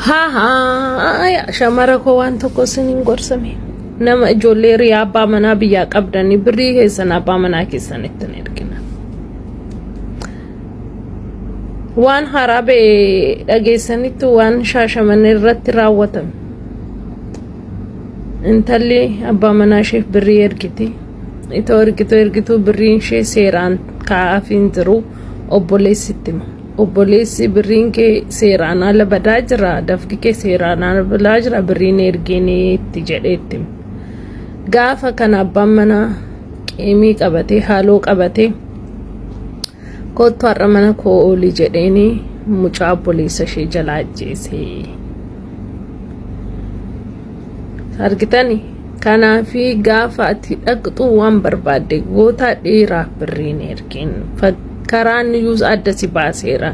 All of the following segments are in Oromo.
Haa haa shamara koo waan tokko isin hin gorsame. Nama ijoollee riyaa abbaa manaa biyyaa qabdanii birrii keessan abbaa manaa keessan ittiin ergina. Waan haaraa ba'e dhageessanitti waan shaashaman irratti raawwatame. Intalli abbaa manaa isheef birrii ergiti. Itoo ergituu ergituu birriin ishee seeraan kaa'aaf hin jiru obboleessitti hima. Obboleessi birriin kee seeraan ala badaa jira, dafqi kee seeraan ala badaa jira, birriin ergiinii itti jedhee itti hima. Gaafa kana abbaan manaa qiimii qabatee haaloo qabatee kottu har'a mana koo ooli jedheeni mucaa obboleessa ishee jalaa ajjeese. Argitani? Kanaafi gaafa ati dhaqxu waan barbaadde gootaa dhiiraaf birriin ergin. Karaan iyyuu adda si baaseera.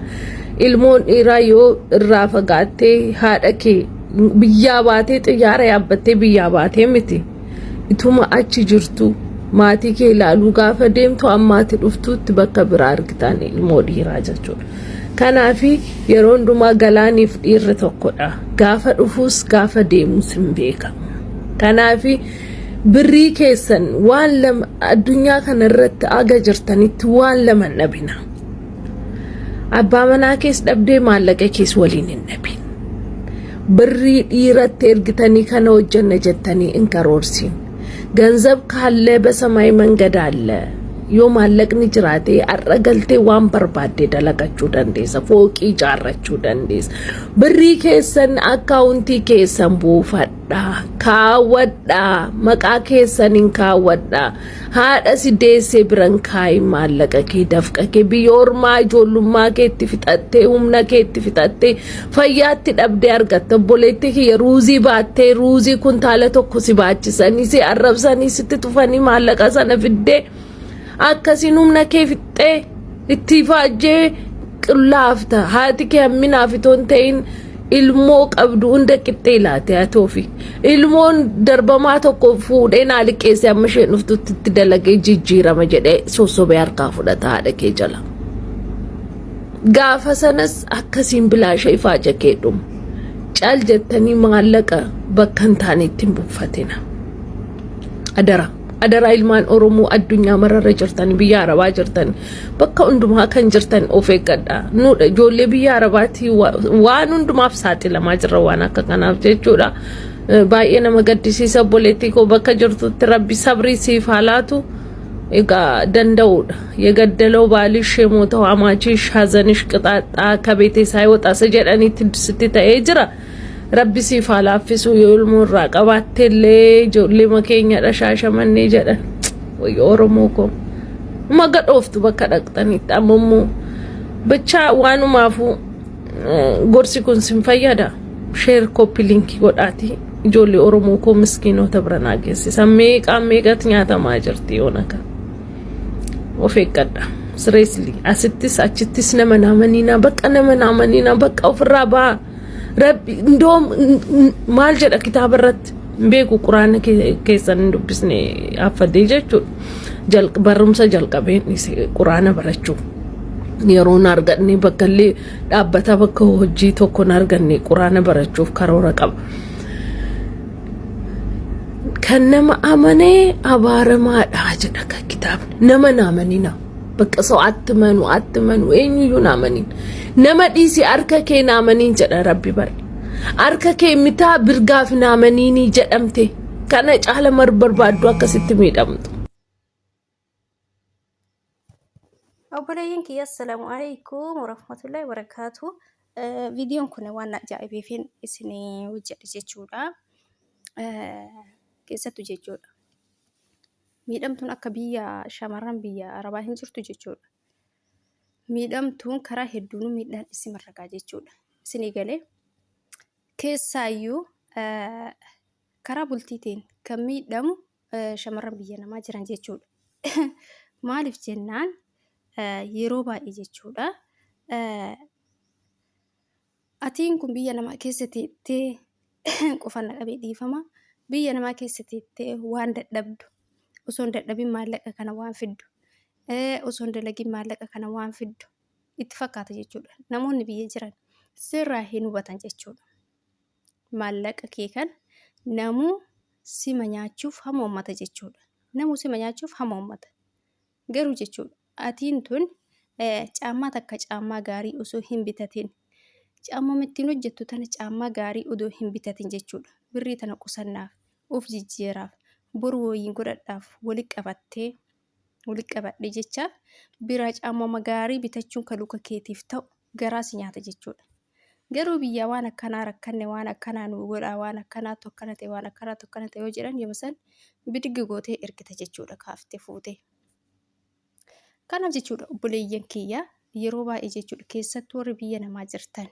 Ilmoon dhiiraa yoo irraa fagaattee haadha kee biyyaa baatee xiyyaara yaabbattee biyyaa baatee miti. Ituma achi jirtu maatii kee ilaaluu gaafa deemtu amma ati dhuftuutti bakka biraa argitaan ilmoo dhiiraa jechuudha. Kanaafi yeroo hundumaa galaaniif dhiirri tokkodha. Gaafa dhufuus gaafa deemus hin beekamu. Kanaafi birrii keessan waan lama addunyaa kana irratti aga jirtanitti waan lama hin dhabina. Abbaa manaa kees dhabdee maallaqa kees waliin hin dhabin. Birrii dhiiratti ergitanii kana hojjanna jettanii hin karoorsiin. Ganzab kaalle በሰማይ መንገድ አለ. Yoo maallaqni jiraate har'a galtee waan barbaadde dalagachuu dandeessa. Fooqii ijaarrachuu dandeessa. Birrii keessan akkaawuntii keessan buufadhaa. Kaawwadhaa. Maqaa keessaniin kaawwadhaa. Haadha si deessee biran kaa'i maallaqa kee dafqa kee biyya ormaa ijoollummaa kee itti fixattee humna kee itti fixattee fayyaatti dhabdee argatta. Obboleettii kiyya ruuzii baattee ruuzii kuntaala tokko si baachisanii si arrabsanii sitti tufanii maallaqa sana fiddee akkasiin humna kee fixxee itti ifaajjee qullaafta. Haati kee hamminaaf itoo hin ta'in ilmoo qabdu hunda qixxee laate haa ta'uufi. Ilmoon darbamaa tokko fuudhee naa liqeessee amma isheen dhuftutti itti dalagee jijjiirama jedhee sossobee harkaa fudhata haadha kee jala. Gaafa sanas akkasiin bilaasha ifaaja kee dhumu. Cal jettanii maallaqa bakka hin taanetti hin buufatina. Adara. Adaraa ilmaan Oromoo addunyaa mararra jirtan biyya Arabaa jirtan bakka hundumaa kan jirtan of eeggadha. Nuudha ijoollee biyya Arabaatii waan hundumaaf saaxilamaa jirra waan akka kanaaf jechuudha. Baay'ee nama gaddisiisa obboleettii koo bakka jirtutti rabbi sabrii siif haa laatu. Egaa danda'uudha. የገደለው ባልሽ የሞተው አማችሽ ሀዘንሽ ቅጣጣ ከቤቴ ሳይወጣ jedhanitti sitti ta'ee jira. Rabbi siif haa laaffisu yoo ilmoo irraa qabaattellee ijoollee keenyadha shaashamannee jedhan. Wayyo Oromoo koo. Uma gadhooftu bakka dhaqxanitti amma immoo bichaa waanumaafuu gorsi kun sin fayyada. Share copy link godhaati ijoollee Oromoo koo miskiinota bira naa geessisa. Meeqaan meeqatti nyaatamaa jirti yoona kana. Of eeggadha. Seriously asittis achittis nama naamaniina bakka nama naamaniina bakka ofirraa ba'a. Rabbi indoom maal jedha kitaaba irratti hin beeku quraana keessan hin dubbisne affadee jechuudha. Barumsa jalqabeen quraana barachuu. Yeroon arganne bakka illee dhaabbata bakka hojii tokko hin arganne quraana barachuuf karoora qaba. Kan nama amanee abaaramaadha jedha kan kitaabni. Nama naamanina. Bakka ሰው አትመኑ አትመኑ eenyuyyuu naamaniin. Nama dhiisi harka kee naamaniin jedha rabbi bara. Harka kee mitaa birgaaf naamaniinii jedhamte. Kana caala mar barbaaddu akkasitti miidhamtu. Obboleeyyiin kiyya assalaamu alaikum warahmatullahi wabarakaatu. Viidiyoon kun waan ajaa'ibeefin isin hojjedhe jechuudha. Keessattuu jechuudha. Miidhamtuun akka biyya shamarran biyya Arabaa hin jirtu jechuudha. Miidhamtuun karaa hedduun miidhaan isin ragaa jechuudha. Isinii galee keessaayyuu karaa bultiitiin kan miidhamu shamarran biyya namaa jiran jechuudha. Maaliif jennaan yeroo baay'ee jechuudha. Atiin kun biyya namaa keessa teettee qofaan na qabee dhiifama. Biyya namaa keessa teettee waan dadhabdu osoo hin dadhabin maallaqa kana waan fiddu osoo hin dalagin maallaqa kana waan fiddu itti fakkaata jechuudha. Namoonni biyya jiran sirraa hin hubatan jechuudha. Maallaqa kee kana namuu sima nyaachuuf hamoommata jechuudha. Namuu sima nyaachuuf hamoommata. Garuu jechuudha atiin tun caammaa takka caammaa gaarii osoo hin bitatin caammuma ittiin hojjettu tana caammaa gaarii odoo hin bitatin jechuudha. Birrii tana qusannaaf, of jijjiiraaf, boru wayiin godhadhaaf wali qabattee wali qabadhe jechaaf biraa caammuma gaarii bitachuun kan luka keetiif ta'u garaa si nyaata jechuudha. Garuu biyyaa waan akkanaa rakkanne waan akkanaa nu godhaa waan akkanaatu akkana ta'e waan akkanaatu akkana ta'e yoo jedhan yooma san bidiggi gootee ergita jechuudha kaaftee fuutee. Kanaaf jechuudha obboleeyyan kiyya yeroo baay'ee jechuudha keessattuu warri biyya namaa jirtan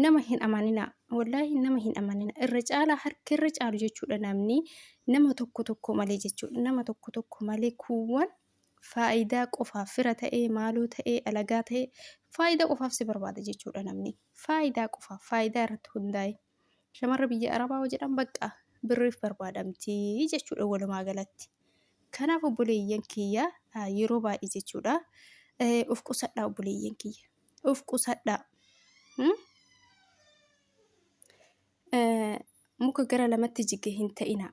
nama hin amaninaa wallaahi nama hin amaninaa irra caalaa harki irra caalu jechuudha namni nama tokko tokko malee jechuudha nama tokko tokko malee kuuwwan faayidaa qofaaf fira ta'ee maaloo ta'ee alagaa ta'ee faayidaa qofaaf si barbaada jechuudha namni faayidaa qofaaf faayidaa irratti hundaa'e shamarra biyya arabaa yoo jedhan bakka birriif barbaadamti jechuudha walumaa galatti. Kanaaf obboleeyyan kiyya yeroo baay'ee jechuudha of qusadhaa obboleeyyan kiyya of qusadhaa. Muka gara lamatti jige hin ta'inaa.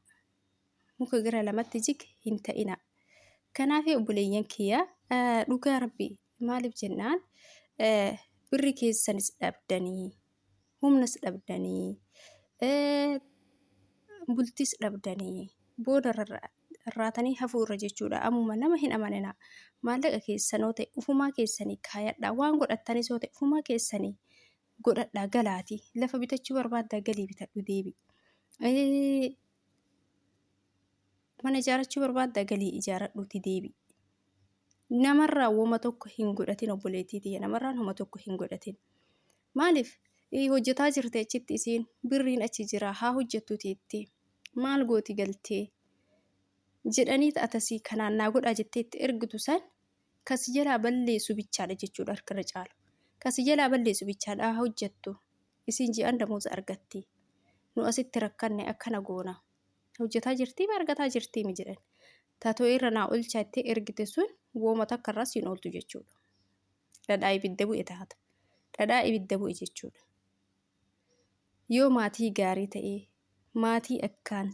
Muka gara lamatti jige hin ta'inaa. Kanaaf obboleeyyan kiyya dhugaa rabbii maaliif jennaan birri keessanis dhabdanii humnas dhabdanii bultis dhabdanii booda irraatanii hafuu irra jechuudha. Ammuma nama hin amaninaa. Maallaqa keessan yoo ta'e ufumaa keessanii kaayadhaa. Waan godhattanis yoo ta'e ufumaa keessanii godhadhaa galaati. Lafa bitachuu barbaaddaa galii bitadhu deebi. Mana ijaarrachuu barbaaddaa galii ijaaradhuuti deebi. Namarraa woma tokko hin godhatin obboleettii tiyya namarraan homa tokko hin godhatin. Maaliif hojjetaa jirte achitti isiin birriin achi jira haa hojjettuuti itti maal gooti galtee jedhanii ta'atasii kanaan naa godhaa jettee itti ergitu san kasi jalaa balleessu bichaadha jechuudha harkarra caalu. Kasi jalaa balleessu bichaadha haa hojjettu. Isiin ji'aan damooza argatti. Nu asitti rakkanne akkana goona. Hojjetaa jirtii mi argataa jirtii mi jedhan. Tatoo irra naa olchaa itti ergite sun wooma takka irraa siin ooltu jechuudha. Dhadhaa ibidda bu'e taata. Dhadhaa ibidda bu'e jechuudha. Yoo maatii gaarii ta'ee maatii akkaan